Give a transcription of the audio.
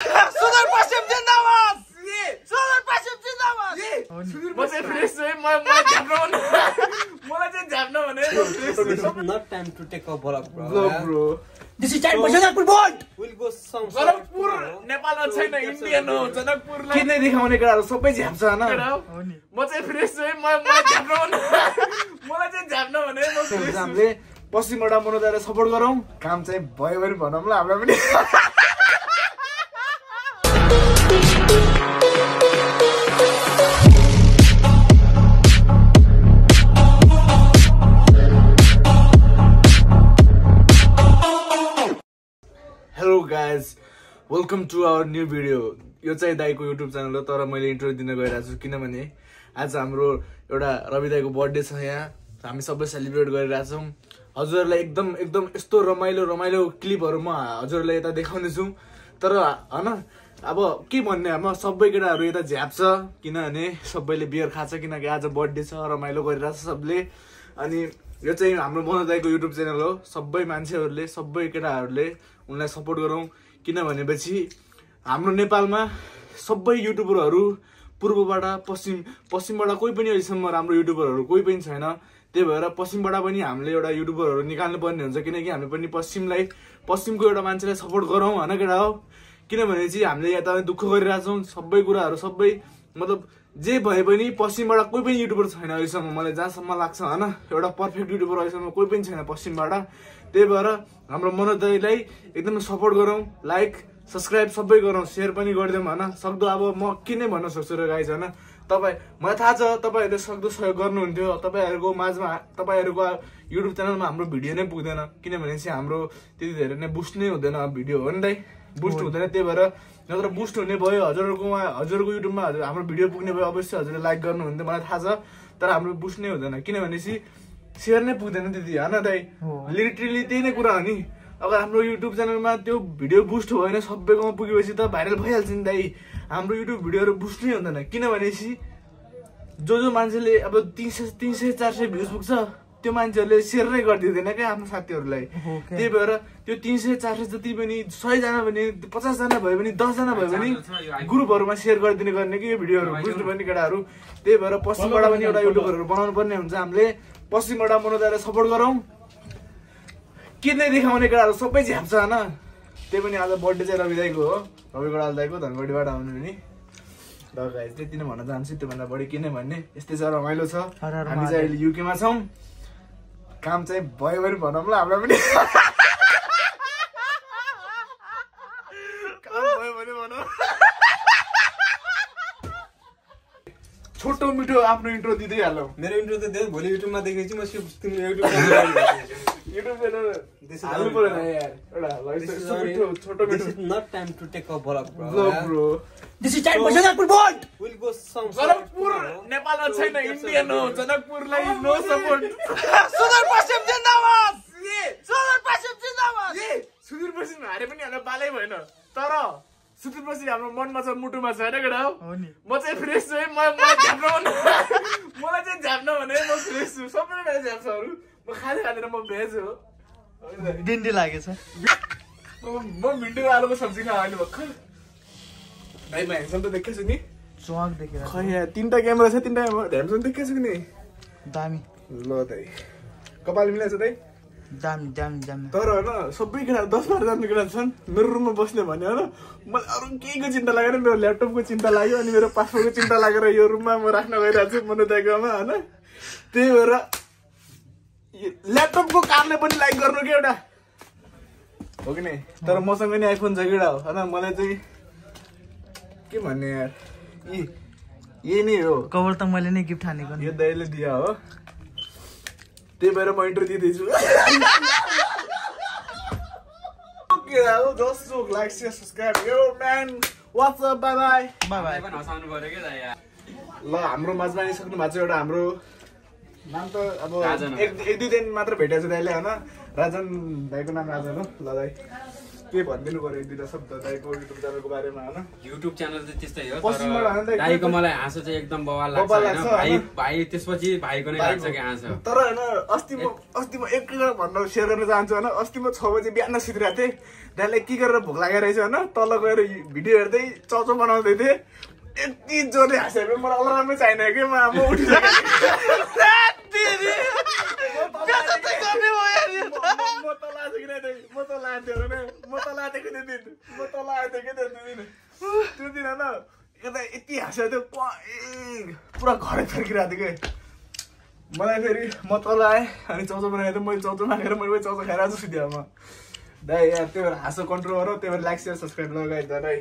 सुदूर पश्चिम जिंदाबाद सुदूर पश्चिम जिंदाबाद म चाहिँ फ्रेस छु है मलाई चाहिँ झ्याप्न भने Not time to take a vlog, bro. Bro This is time for Janakpur vote. We'll go some. Janakpur नेपालमा छैन इन्डियन हो जनकपुरलाई किन देखाउने केटाहरु सबै झ्याप्छ हैन म चाहिँ फ्रेस छु है मलाई झ्याप्न भने म फ्रेस छु हामीले पश्चिमबाट मनोजलाई सपोर्ट गरौँ काम चाहिँ भयो भने भनौँ ल हामीलाई पनि hello guys welcome to our new video यो चाहिँ दाइको युट्युब च्यानल हो तर मैले इन्ट्रो दिन गइरहेको छु किनभने आज हाम्रो एउटा रवि दाइको बर्थडे छ यहाँ हामी सबै सेलिब्रेट गरिरहेछौँ हजुरहरूलाई एकदम यस्तो रमाइलो क्लिपहरू म हजुरहरूलाई यता देखाउनेछु तर हैन अब के भन्ने म सबै केटाहरू यता झ्याप्छ किनभने सबैले बियर खान्छ किनकि आज बर्थडे छ रमाइलो गरिरहेछ सबले अनि यो चाहिँ हाम्रो मनोज दाइको युट्युब च्यानल हो सबै मान्छेहरूले सबै केटाहरूले उनलाई सपोर्ट गरौँ किनभनेपछि हाम्रो नेपालमा सबै युट्युबरहरू पूर्वबाट पश्चिमबाट कोही पनि अहिलेसम्म राम्रो युट्युबरहरू कोही पनि छैन त्यही भएर पश्चिमबाट पनि हामीले एउटा युट्युबरहरू निकाल्नु पर्ने हुन्छ किनकि हामी पनि पश्चिमको एउटा मान्छेलाई सपोर्ट गरौँ हैन केटा हो किनभने चाहिँ हामीले यता दुःख गरिरहेछौँ सबै कुराहरू सबै मतलब जे भए पनि पश्चिमबाट कोही पनि युट्युबर छैन अहिलेसम्म मलाई जहाँसम्म लाग्छ हैन एउटा पर्फेक्ट युट्युबर अहिलेसम्म कोही पनि छैन पश्चिमबाट त्यही भएर हाम्रो मनोज दाइलाई एकदम सपोर्ट गरौँ लाइक सब्सक्राइब सबै गरौँ सेयर पनि गरिदिउँ हैन सक्दो अब म के नै भन्न सक्छु र गाइज हैन मलाई थाहा छ तपाईहरुले सक्दो सहयोग गर्नुहुन्थ्यो तपाईहरुको माझमा तपाईहरुको युट्युब च्यानलमा हाम्रो भिडियो नै पुग्दैन किनभने चाहिँ हाम्रो त्यति धेरै नै बुस्ट नै हुँदैन भिडियो हो नि दाइ बुस्ट हुँदैन त्यही भएर नत्र बुस्ट हुने भयो हजुरको युट्युबमा हाम्रो भिडियो पुग्ने भयो अवश्य हजुरले लाइक गर्नुहुन्थ्यो मलाई थाहा छ तर हाम्रो बुस्ट नै हुँदैन किनभने चाहिँ सेयर नै पुग्दैन त्यति हैन दाइ लिटरली त्यही नै कुरा हो नि अगर हाम्रो युट्युब च्यानलमा त्यो भिडियो बुस्ट भयो भने सबैकोमा पुगेपछि त भाइरल भइहाल्छ नि दाइ हाम्रो युट्युब भिडियोहरू बुस्ट नै हुँदैन किनभनेपछि जो मान्छेले अब 300-400 भ्युज पुग्छ त्यो मान्छेहरूले सेयर नै गरिदिँदैन क्या आफ्नो साथीहरूलाई त्यही भएर त्यो 300-400 जति पनि 100 जना भने 50 जना भयो भने 10 जना भयो भने ग्रुपहरूमा सेयर गरिदिने गर्ने कि यो भिडियोहरू बुझ्नु पर्ने केटाहरू त्यही भएर पश्चिमबाट पनि एउटा युट्युबरहरू बनाउनु पर्ने हुन्छ हामीले पश्चिमबाट मनोजलाई सपोर्ट गरौँ के नै देखाउने केटाहरू सबै झ्याप्छ हैन त्यही पनि आज बर्थडे चाहिँ रवि दाइको हो रवि गडाल दाइको धनगढीबाट आउनु नि र गाइस त्यति नै भन्न चाहन्छु त्योभन्दा बढी के नै भन्ने यस्तै छ रमाइलो छ हामी चाहिँ अहिले युकेमा छौँ काम चाहिँ भयो भने भनौँ ल हामीलाई पनि काम भयो भने भनौँ छोटो मिठो आफ्नो इन्ट्रो दिँदै हालौ मेरो इन्ट्रो त दियो भोलि युट्युबमा देखेपछि म तिम्रो युट्युब च्यानल हाल्नु पर्यो नि यार एउटा छोटो मिठो not time to take a vlog, bro. Bro This is time for Janakpur vote. We'll go some. Janakpur नेपालमा छैन इन्डियन हो जनकपुरलाई नो सपोर्ट सुदूर पश्चिम जिंदाबाद सुदूर पश्चिम जिंदाबाद सुदूर पश्चिम हारे पनि हाम्रो बालै भएन तर सुदूर पश्चिम हाम्रो मनमा छ मुटुमा छ हैन केटा हो म चाहिँ फ्रेस छु है मलाई चाहिँ झ्याप्न भने म फ्रेस छु सबैले झ्याप्छहरू म खाँदैन म भेज हो डिन्डी लागेछ म भिन्डो आलुको सब्जी खाएँ अहिले भर्खर भाइ म ह्यान्डसम त देखेछु नि चुवाक देखेर खै यहाँ 3टा क्यामेरा छ 3टा ह्यान्डसम देखेछु नि दामी ल दाइ कपाल मिलाएछ दाइ दामी तर हैन सबै केटा 10-12 जना केटा छन् मेरो रुममा बस्ने भने हैन मलाई अरु केहीको चिन्ता लागेन मेरो ल्यापटपको चिन्ता लाग्यो अनि मेरो पासपोर्टको चिन्ता लागेर यो रुममा म राख्न गइरहेको छु मनोज दाइकोमा हैन त्यही भएर ल्यापटपको कार्डले पनि लाइक गर्नु के एउटा हो कि नै तर मसँग नि आइफोन छ केटा हो हैन मलाई चाहिँ के भन्ने यार यही नै हो कभर त मैले नै गिफ्ट हानेको नि यो दाइले दिया हो त्यही भएर म इन्ट्रो दिँदैछु ओके दाउ जस्ट लाइक शेयर सब्स्क्राइब यो man what's up bye bye पनि हसाउनु पर्यो के दाइ ल हाम्रो माझमा आइसक्नु भएको छ एउटा हाम्रो नाम त अब एक दुई दिन मात्र भेटेको छु दाइले हैन राजन दाइको नाम राजन हो ल दाइ के भनिदिनु पर्यो एक दुईटा शब्द दाइको युट्युब च्यानलको बारेमा होइन युट्युब च्यानल चाहिँ त्यस्तै हो पश्चिमबाट होइन तर दाइको मलाई हाँसो चाहिँ एकदम बवाल लाग्छ बवाल होइन लाग्छ, होइन? भाइ त्यसपछि भाइको नै लाग्छ कि हाँसो तर होइन अस्ति म एक भन्न सेयर गर्न चाहन्छु होइन अस्ति म 6 बजे बिहान सुतिरहेको थिएँ दाइलाई के गरेर भोक लागेको रहेछ होइन तल गएर भिडियो हेर्दै चौचो बनाउँदै थिएँ यति जोरले हाँसेर मलाई अलार्मै चाहिने कि म त्यो दिन होइन यता यति हाँसेको थियो पुरा घरै फर्किरहेको थियो कि मलाई फेरि म तल आएँ अनि चौचो बनाएर मैले चौचो मागेर मैले चौचो खाएर आज सुत्यो म दाइ यार त्यो भएर हाँसो कन्ट्रोल गर त्यही भएर लाइक सेयर सब्सक्राइब लगाइदिँदा दाइ